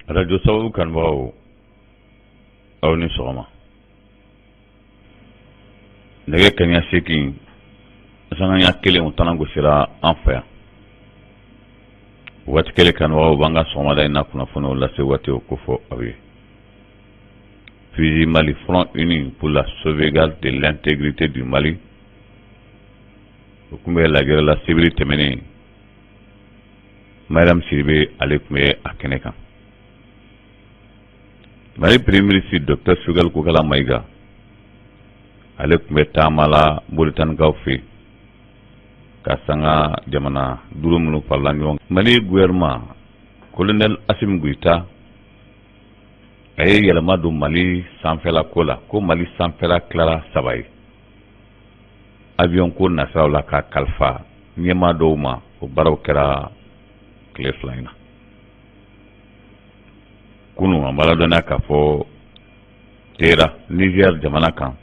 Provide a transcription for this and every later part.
Arajo sababu kanubagaw, aw ni sɔgɔma. Nɛgɛ kaɲa 8 sanga ɲa 1, o tana gosira an fɛ yan. Waati kelen, kanubagaw, b'an ka sɔgɔmada in na kunnafoniw lase waati o kofɔ aw ye. FUSI Mali, Front Uni pour la sauvegarde de l'intégrité du Mali, o tun bɛ lajɛrɛ la sibiri tɛmɛnen. Mariam Sidibe, ale tun bɛ a kɛnɛ kan. Mali Premier ministre Docteur Choguel Kokalla Maïga, ale tun bɛ taama la Moritanikaw fɛ yen, ka sanga jamana duuru minnu farala ɲɔgɔn. Mali gouvernement, Colonel Assimi Goïta, a ye yɛlɛma don Mali sanfɛla ko la, ko Mali sanfɛla tilara saba ye. Avion ko nasiraw la, k'a kalifa ɲɛmaa dɔw ma, o baaraw kɛra tile 2 in na. Kunu, an b'a ladɔnniya k'a fɔ Tera, Niger jamana kan,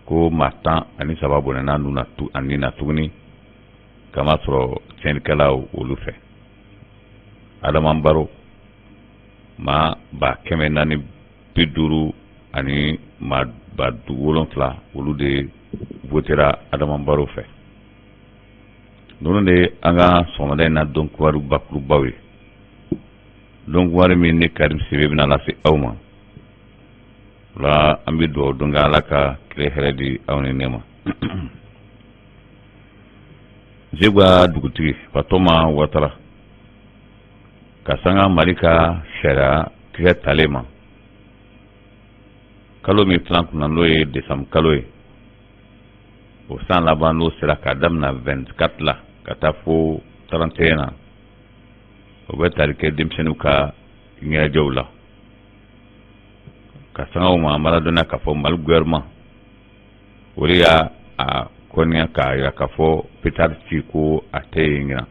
ko maa 13 bɔnɛna nu na a ni na tuguni, kama sɔrɔ tiɲɛnikɛlaw olu fɛ. Adama Barrow, maa 450 ani maa 7000, olu de votera Adama Barrow fɛ. Ninnu de ye an ka sɔgɔmada in na don kibaru bakurubaw ye, don kibaru min ni Karim Sidibe bɛna lase aw ma. O la, an bɛ dugawu don kɛ, Ala ka tile hɛrɛ di aw ni ne ma. Zeguwa dugutigi Fatoma Watara, ka sanga Mali ka sariya tigɛ talen ma kalo min filan kunna, n'o ye décembre kalo ye, o san laban, n'o sera k'a daminɛ 24 la ka taa fo 31 na, o bɛ tali kɛ denmisɛnninw ka ɲɛnajɛw la. Ka sanga o ma, an b'a ladɔnniya k'a fɔ Mali gouvernement, o de y'a a kɔniya k'a jira k'a fɔ pétard ci ko a tɛ yen ɲinan.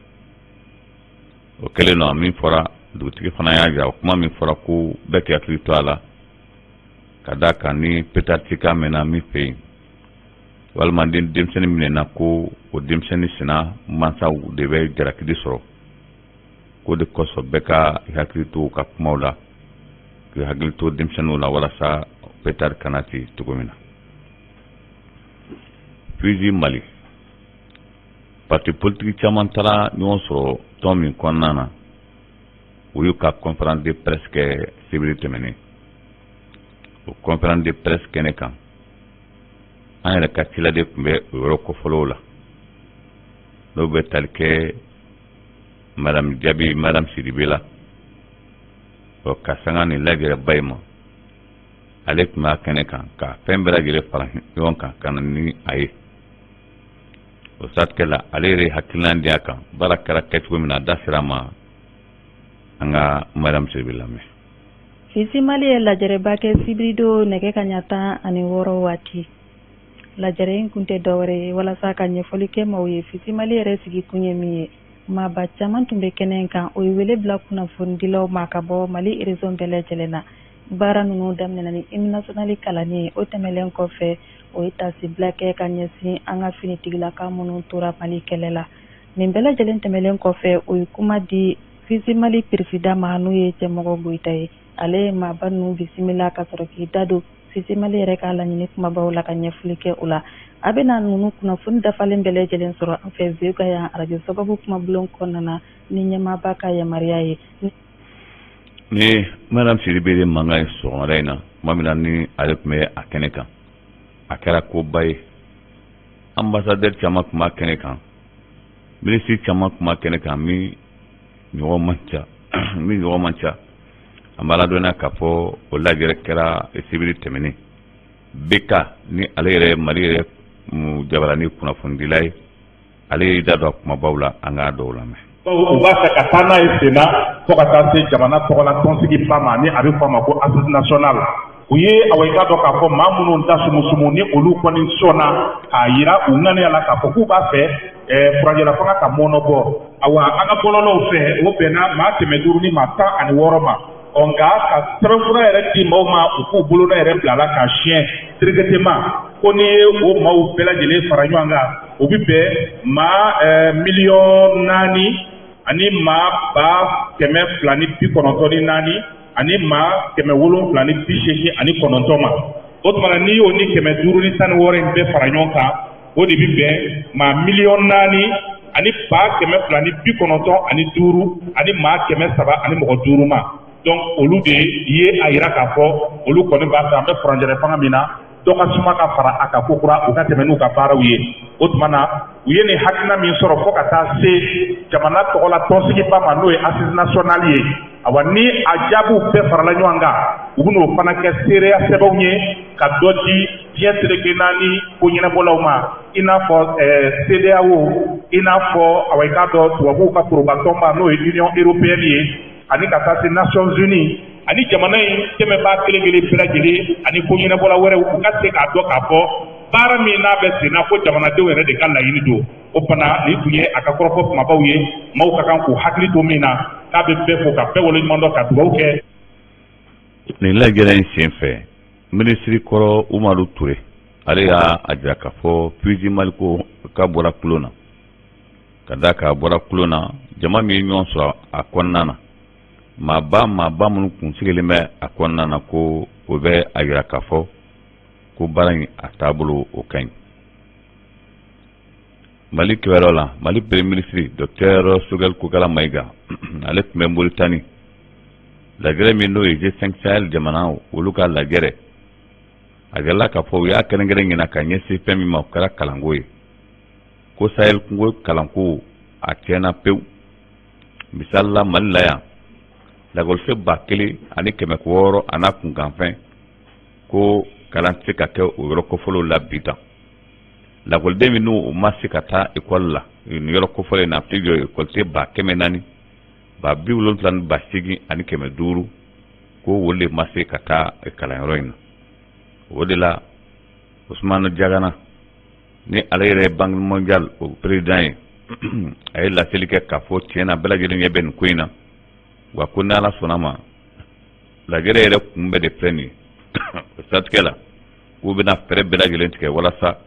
O kɛlen nɔ min fɔra, dugutigi fana y'a jira, o kuma min fɔra ko bɛɛ k'i hakili to a la, ka d'a kan ni pétard ci kan mɛnna min fɛ yen, walima ni denmisɛnnin minɛna, ko o denmisɛnnin sina mansaw de bɛ jarakili sɔrɔ. K'o de kosɔn, bɛɛ ka hakili to u ka kumaw la, k'i hakili to denmisɛnninw la, walasa pétard kana ci cogo min na. FUSI Mali, parti politique caman taara ɲɔgɔn sɔrɔ tɔn min kɔnɔna na, u y'u ka conférence de presse kɛ sibiri tɛmɛnen. O conférence de presse kɛnɛ kan, an yɛrɛ ka ciladen tun bɛ o yɔrɔ kɔfɔlɔw la, n'o bɛ tali kɛ Madame Jabi, Madame Sidibe la. Ɔ, ka sanga nin lajɛrɛba in ma, ale tun b'a kɛnɛ kan ka fɛn bɛɛ lajɛlen fara ɲɔgɔn kan ka na ni a ye. O siratigɛ la, ale yɛrɛ hakilina di a kan baara kɛra kɛcogo min na, a da sera a ma. An ka Madame Sidibe lamɛn. FUSI Mali ye lajɛrɛba kɛ sibiridon nɛgɛ ka ɲa 16 waati. Lajɛrɛ in kun tɛ dɔwɛrɛ ye walasa ka ɲɛfɔli kɛ maaw ye FUSI Mali yɛrɛ sigi kun ye min ye. Maaba caman tun bɛ kɛnɛ in kan. O ye wele bila kunnafonidilaw ma ka bɔ Mali région bɛɛ lajɛlen na. Baara ninnu daminɛna ni hymne national kalanni ye. O tɛmɛlen kɔfɛ, o ye tasibila kɛ ka ɲɛsin an ka finitigilaka minnu tora Mali kɛlɛ la. Nin bɛɛ lajɛlen tɛmɛlen kɔfɛ, o ye kuma di FUSI Mali président ma, n'o ye Cɛmɔgɔ Goyita ye. Ale ye maaba ninnu bisimila ka sɔrɔ k'i da don FUSI Mali yɛrɛ k'a laɲini kumabaw la, ka ɲɛfɔli kɛ o la. A bɛna ninnu kunnafoni dafalen bɛɛ lajɛlen sɔrɔ an fɛ Zeguwa yan, arajo sababu kumabulon kɔnɔna na, ni ɲɛmaaba ka yamaruya ye. Ni Madame Sidibe de mankan ye sɔgɔmada in na, tuma min na ni ale tun bɛ a kɛnɛ kan, a kɛra koba ye. Ambassadeur caman tun b'a kɛnɛ kan, minisiri caman tun b'a kɛnɛ kan, min ɲɔgɔn man ca, min ɲɔgɔn man ca. An b'a ladɔnniya k'a fɔ o lajɛrɛ kɛra sibiri tɛmɛnen. BK ni ale yɛrɛ Mali yɛrɛ jabarani kunnafonidila ye, ale y'i da don a kumabaw la. An k'a dɔw lamɛn. U b'a fɛ ka taa n'a ye sen na fo ka taa se jamana tɔgɔla tɔnsigiba ma, ni a bɛ fɔ a ma ko Assise nationale. U ye awa i k'a dɔn k'a fɔ maa minnu da sumusumu, ni olu kɔni sɔnna k'a yira u ŋaniya la k'a fɔ k'u b'a fɛ furancɛla fanga ka mɔnɔ bɔ, awa an ka bɔlɔlɔw fɛ, o bɛnna maa 500 ni maa 16 ma. Ɔ, nka ka sɛbɛnfura yɛrɛ di maaw ma, u k'u bolona yɛrɛ bila la k'a siɲɛ directement, ko n'i ye o maaw bɛɛ lajɛlen fara ɲɔgɔn kan, o bɛ bɛn maa 4 miliyɔn. ani maa 294 ani maa 789 ma. O tuma na, n'i y'o ni 516 in bɛɛ fara ɲɔgɔn kan, o de bɛ bɛn maa 4 295 ani maa 305 ma. Donc olu de ye a yira k'a fɔ olu kɔni b'a fɛ an bɛ furancɛrɛ fanga min na, dɔ ka suma ka fara a kan kokura, u ka tɛmɛ n'u ka baaraw ye. O tuma na, u ye nin hakilina min sɔrɔ fo ka taa se jamana tɔgɔla tɔnsigiba ma, n'o ye assise nationale ye, awa, ni a jaabiw bɛɛ farala ɲɔgɔn kan, u bɛn'o fana kɛ seereya sɛbɛnw ye ka dɔ di diɲɛ seleke naani ko ɲɛnabɔlaw ma, i n'a fɔ CEDEAO, i n'a fɔ, awa, i k'a dɔn tubabuw ka foroba tɔnba, n'o ye Union européenne ye, ani ka taa se Nations Unies ani jamana in dɛmɛbaa kelen kelen bɛɛ lajɛlen ani ko ɲɛnabɔla wɛrɛw, u ka se k'a dɔn k'a fɔ baara min n'a bɛ sen na, ko jamanadenw yɛrɛ de ka laɲini don. O fana, nin tun ye a ka kɔrɔfɔ kumabaw ye, maaw ka kan k'u hakili to min na, k'a bɛ bɛɛ fo ka bɛɛ waleɲuman dɔn ka dugawu kɛ. Nin lajɛrɛ in sen fɛ, minisiri kɔrɔ Umaru Ture, ale y'a a jira k'a fɔ FUSI Mali ko ka bɔra kulon na, ka da k'a bɔra kulon na. Jama min ye ɲɔgɔn sɔrɔ a kɔnɔna na, maaba maaba minnu kun sigilen bɛ a kɔnɔna na, ko o bɛ a jira k'a fɔ ko baara in a taabolo o ka ɲi. Mali kibaruyaw la, Mali premier ministre docteur Choguel Kokala Mayiga, ale tun bɛ Moritani lajɛrɛ min, n'o ye G5 Sahel jamana olu ka lajɛrɛ. A yirala k'a fɔ u y'a kɛrɛnkɛrɛn ɲina ka ɲɛsin fɛn min ma, o kɛra kalanko ye, ko Sahel kungo kalanko a tiɲɛna pewu. Misali la, Mali la yan, lakɔliso 1600 a n'a kunkanfɛn, ko kalan tɛ se ka kɛ o yɔrɔ kofɔlenw la bi tan. Lakɔliden minnu u ma se ka taa ekɔli la nin yɔrɔ kofɔlen na, a tɛ jɔ ekɔliden 400 778 500, ko olu de ma se ka taa kalanyɔrɔ in na. O de la, Usumani Jagana, ni ale yɛrɛ ye Banque mondiale o président ye, a ye laseli kɛ k'a fɔ tiɲɛ na, bɛɛ lajɛlen ɲɛ bɛ nin ko in na, wa ko ni Ala sɔnna ma, lajɛrɛ yɛrɛ kun bɛɛ de filɛ nin ye. O siratigɛ la, k'u bɛna fɛɛrɛ bɛɛ lajɛlen tigɛ walasa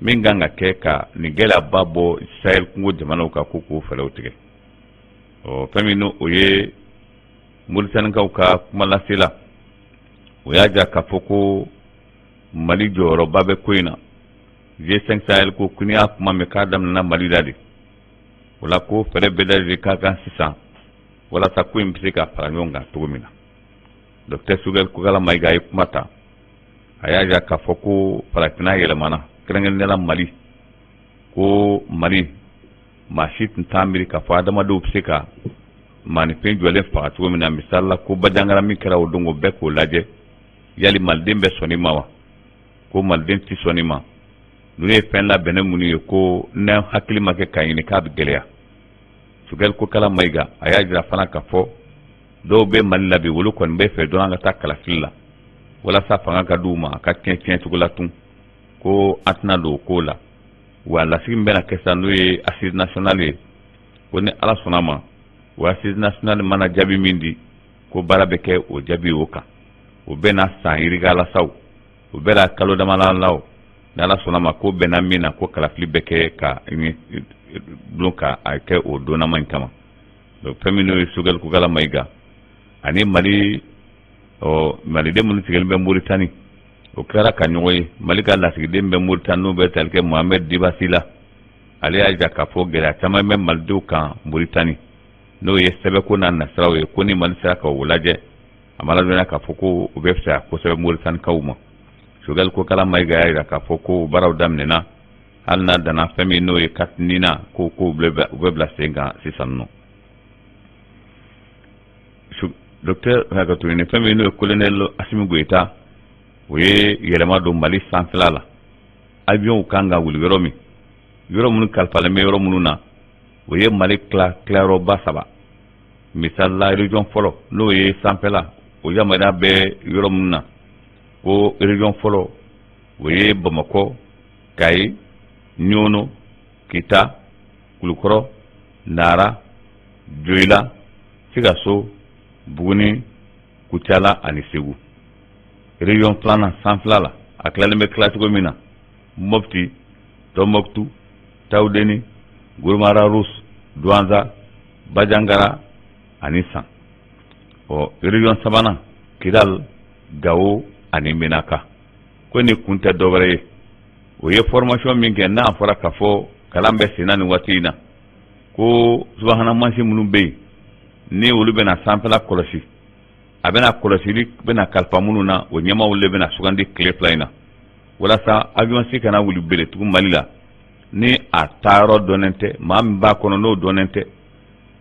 min kan ka kɛ ka nin gɛlɛyaba bɔ Sahel kungo jamanaw kan, ko k'o fɛɛrɛw tigɛ. Ɔ, fɛn min o ye Moritanikaw ka kumalasela, o y'a jira k'a fɔ ko Mali jɔyɔrɔba bɛ ko in na. G5 Sahel ko ko n'i y'a kuma mɛn k'a daminɛna Mali la de, o la ko fɛɛrɛ bɛɛ lajɛlen ka kan sisan walasa ko in bɛ se ka fara ɲɔgɔn kan cogo min na. Docteur Choguel Kokala Mayiga ye kuma ta, a y'a jira k'a fɔ ko farafinna yɛlɛmana, kɛrɛnkɛrɛnnenya la Mali, ko Mali maa si tun t'a miiri k'a fɔ adamadenw bɛ se ka maaninfin jɔlen faga cogo min na. Misali la, ko Bajangara min kɛra o don, o bɛɛ k'o lajɛ, yali maliden bɛ sɔn ma wa? Ko maliden tɛ sɔn ma. Ninnu ye fɛn labɛnnen minnu ye, ko n'a hakili ma kɛ k'a ɲini, k'a bɛ gɛlɛya. Choguel Kokala Mayiga, a y'a jira fana k'a fɔ dɔw bɛ Mali la bi, olu kɔni bɛ fɛ dɔrɔn an ka taa kalafili la walasa fanga ka di u ma, a ka tiɲɛ tiɲɛ cogo la tun, ko an tɛna don o ko la. Wa lasigi min bɛna kɛ sisan, n'o ye assise nationale ye, ko ni Ala sɔnna ma, o assise nationale mana jaabi min di, ko baara bɛ kɛ o jaabi o kan. O bɛna san yirika la sa, o bɛna kalo dama la o, ni Ala sɔnna ma, ko bɛnna min na, ko kalafili bɛ kɛ ka bulon ka a kɛ o donnama in kama. Donc fɛn min n'o ye Choguel Kokala Mayiga ani Mali, ɔ, maliden minnu sigilen bɛ Moritani, o kɛra ka ɲɔgɔn ye. Mali ka lasigiden bɛ Moritani, n'o bɛ tali kɛ Mohamed Dibasi la, ale y'a jira k'a fɔ gɛlɛya caman bɛ malidenw kan Moritani, n'o ye sɛbɛnko n'a nasiraw ye, ko ni Mali sera ka o lajɛ, a ma ladɔnniya k'a fɔ ko o bɛ fisaya kosɛbɛ Moritanikaw ma. Choguel Kokala Mayiga y'a jira k'a fɔ ko baaraw daminɛna, hali n'a danna fɛn min n'o ye carte NINA ko u bɛ bila sen kan sisan nɔ. Docteur hakɛto ɲini, fɛn min n'o ye colonel Asimi Goyita, o ye yɛlɛma don Mali sanfɛla la, avion kan ka wuli yɔrɔ min, yɔrɔ minnu kalifalen bɛ yɔrɔ minnu na, o ye Mali tila tilayɔrɔba saba. Misali la, région fɔlɔ, n'o ye sanfɛla, o yamaruya bɛ yɔrɔ minnu na, ko région fɔlɔ, o ye Bamakɔ, Kayi, Ɲɔnɔ, Kita, Kulukɔrɔ, Nara, Joyila, Sikaso, Buguni, Kucala ani Segu. Région filanan sanfɛla la, a tilalen bɛ tila cogo min na: Mopti, Tɔnbɔkutu, Tawudeni, Gourma Rharous, Douentza. Bandiagara ani San. Ɔ, région sabanan, Kidal, Gawo ani Menaka. Ko nin kun tɛ dɔwɛrɛ ye, o ye formation min kɛ, n'a fɔra k'a fɔ kalan bɛ senna nin waati in na, ko subahana mansin minnu bɛ yen ni olu bɛna sanfɛla kɔlɔsi, a bɛna kɔlɔsili bɛna kalifa minnu na, o ɲɛmaaw de bɛna sugandi tile 2 in na, walasa avion si kana wuli bele tugun Mali la ni a taayɔrɔ dɔnnen tɛ, maa min b'a kɔnɔ n'o dɔnnen tɛ,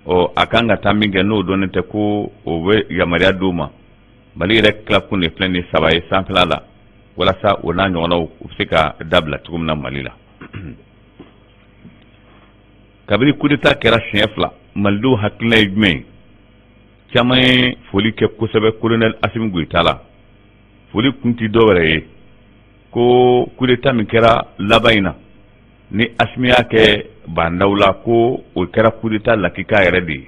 ɔ a kan ka taa min kɛ n'o dɔnnen tɛ. Ko o bɛ yamaruya d'o ma. Mali yɛrɛ tilakun de filɛ nin saba ye sanfɛla la, walasa o n'a ɲɔgɔnnaw u bɛ se ka dabila cogo min na Mali la. Kabini coup d'état kɛra siɲɛ fila, malidenw hakilina ye jumɛn ye? Caman ye foli kɛ kosɛbɛ colonel Asimi Goyita la. Foli kun ti dɔwɛrɛ ye ko coup d'état min kɛra laban in na ni Asimi y'a kɛ Bah N'Daw la, ko o kɛra coup d'état lakika yɛrɛ de ye.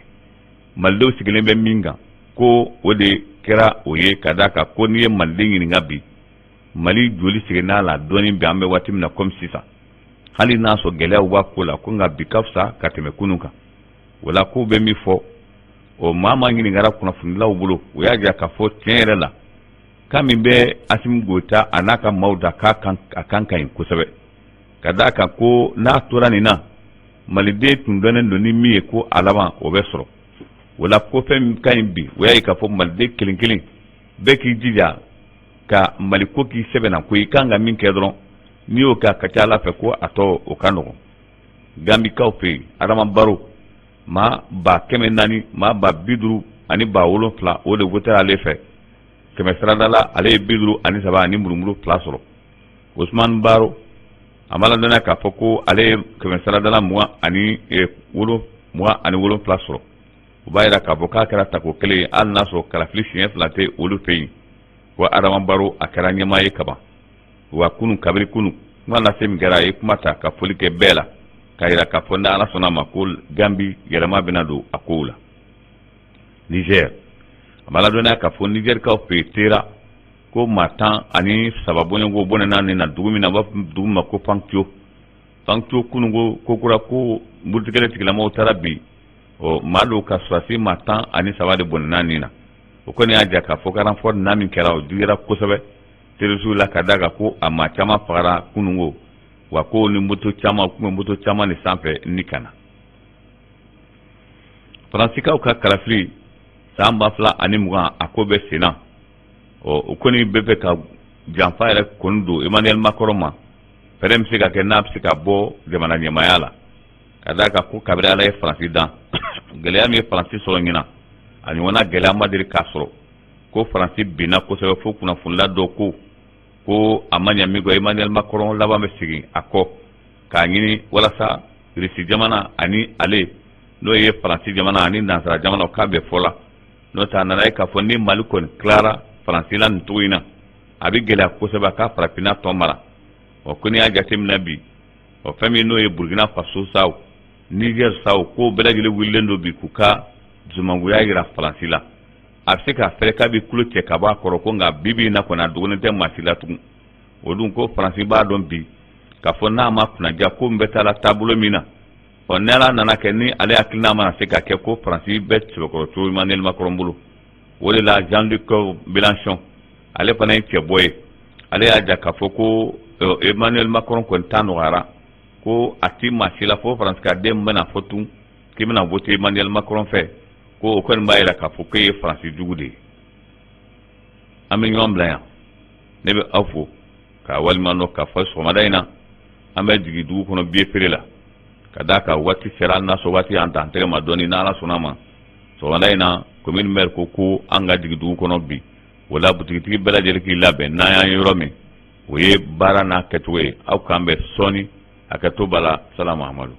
Malidenw sigilen bɛ min kan, ko o de kɛra o ye, ka d'a kan ko n'i ye maliden ɲininka bi, Mali joli seginna la dɔɔni bi, an bɛ waati min na komi sisan, hali n'a sɔrɔ gɛlɛyaw b'a ko la, ko nka bi ka fisa ka tɛmɛ kunun kan. O la ko bɛ min fɔ o maa ma ɲininkara kunnafonidilaw bolo, o y'a jira k'a fɔ tiɲɛ yɛrɛ la, kan min bɛ Asimi Goyita a n'a ka maaw da, k'a kan a kan ka ɲi kosɛbɛ, ka d'a kan ko n'a tora nin na, maliden tun dɔnnen don ni min ye, ko a laban o bɛ sɔrɔ. O la ko fɛn min ka ɲi bi, o y'a ye k'a fɔ maliden kelen kelen bɛɛ k'i jija ka Mali ko k'i sɛbɛn na, ko i kan ka min kɛ dɔrɔn, n'i y'o kɛ, a ka ca Ala fɛ ko a tɔ o ka nɔgɔn. Gambikaw fɛ yen, Adama Baro, maa 400,000, maa 50,000 ani 7000, o de wotera ale fɛ. Kɛmɛ sarada la, ale ye 53 ani murumuru fila sɔrɔ. Usman Baro, a ma ladɔnniya k'a fɔ ko ale ye kɛmɛ sarada la 27 sɔrɔ. O b'a yira k'a fɔ k'a kɛra tako kelen ye, hali n'a sɔrɔ kalafili siɲɛ fila tɛ olu fɛ yen. Wa Adama Baro, a kɛra ɲɛmaa ye kaban. Wa kunu, kabiri kunu, kuma lase min kɛra, a ye kuma ta ka foli kɛ bɛɛ la, k'a yira k'a fɔ ni Ala sɔnna a ma, ko Gambi yɛlɛma bɛna don a kow la. Niger, a ma ladɔnniya k'a fɔ Nizɛrikaw fɛ yen Tera, ko maa 13 bɔɲɔgɔnko bɔnɛna nin na dugu min na, u b'a fɔ dugu ma ko Fantio. Fantio, kunun ko kokura, ko murutikɛlɛ tigilamaw taara bi ɔ maa dɔw ka sɔrɔdasi maa 13 de bɔnɛna nin na. O kɔni y'a jira k'a fɔ ko renfort na min kɛra, o juguyara kosɛbɛ terrorisiw la, ka d'a kan ko a maa caman fagara kununko, wa ko ni moto caman tun bɛ moto caman de sanfɛ ni ka na. Faransikaw ka kalafili san 2020, a ko bɛ senna. Ɔ, o kɔni bɛ fɛ ka janfa yɛrɛ kɔni don Emmanuel Macron ma, fɛɛrɛ min bɛ se ka kɛ n'a bɛ se ka bɔ jamana ɲɛmaaya la, ka d'a kan ko kabiri Ala ye Faransi dan, gɛlɛya min ye Faransi sɔrɔ ɲinan, a ɲɔgɔnna gɛlɛya ma deli k'a sɔrɔ. Ko Faransi binna kosɛbɛ, fo kunnafonila dɔw ko ko a ma ɲɛ min kɔ, Emmanuel Macron laban bɛ segin a kɔ k'a ɲini walasa Irisi jamana ani ale, n'o ye Faransi jamana ani nansara jamana, k'a bɛ fɔ la. N'o tɛ, a nana ye k'a fɔ ni Mali kɔni tilara Faransi la nin cogo in na, a bɛ gɛlɛya kosɛbɛ a ka farafinna tɔ mara. Ɔ, ko n'i y'a jateminɛ bi, ɔ fɛn min n'o ye Burkina Faso saw, Niger saw, ko bɛɛ lajɛlen wulilen don bi k'u ka dusumangoya yira Faransi la. A bɛ se k'a fɛrɛ k'a bɛ tulo cɛ ka bɔ a kɔrɔ, ko nka bi bi in na kɔni, a dogolen tɛ maa si la tugun. O dun ko Faransi b'a dɔn bi k'a fɔ n'a ma kunnaja, ko min bɛ taa la taabolo min na, ɔ ni Ala nana kɛ ni ale hakilina mana se ka kɛ, ko Faransi bɛ sɛbɛkɔrɔ cogo Emmanuel Macron bolo. O de la Jean-Luc Mélenchon, ale fana ye cɛbɔ ye, ale y'a jira k'a fɔ ko Emmanuel Macron kɔni ta nɔgɔyara, ko a ti maa si la fo Faransi ka den bɛna fɔ tun k'i bɛna voter Emmanuel Macron fɛ, ko o kɔni b'a jira k'a fɔ k'e ye Faransi jugu de ye. An bɛ ɲɔgɔn bila yan. Ne bɛ aw fo k'a walima dɔn k'a fɔ sɔgɔmada in na, an bɛ jigin dugu kɔnɔ biye feere la, ka d'a kan waati sera, n'a sɔrɔ waati y'an ta an tɛgɛ ma dɔɔni. N'Ala sɔnna a ma, sɔgɔmada in na, commune maire ko ko an ka jigin dugu kɔnɔ bi. O la butigitigi bɛɛ lajɛlen k'i labɛn. N'an y'an ye yɔrɔ min, o ye baara n'a kɛcogo ye. Aw k'an bɛn sɔɔni, hakɛto b'a la. Salamu amadu.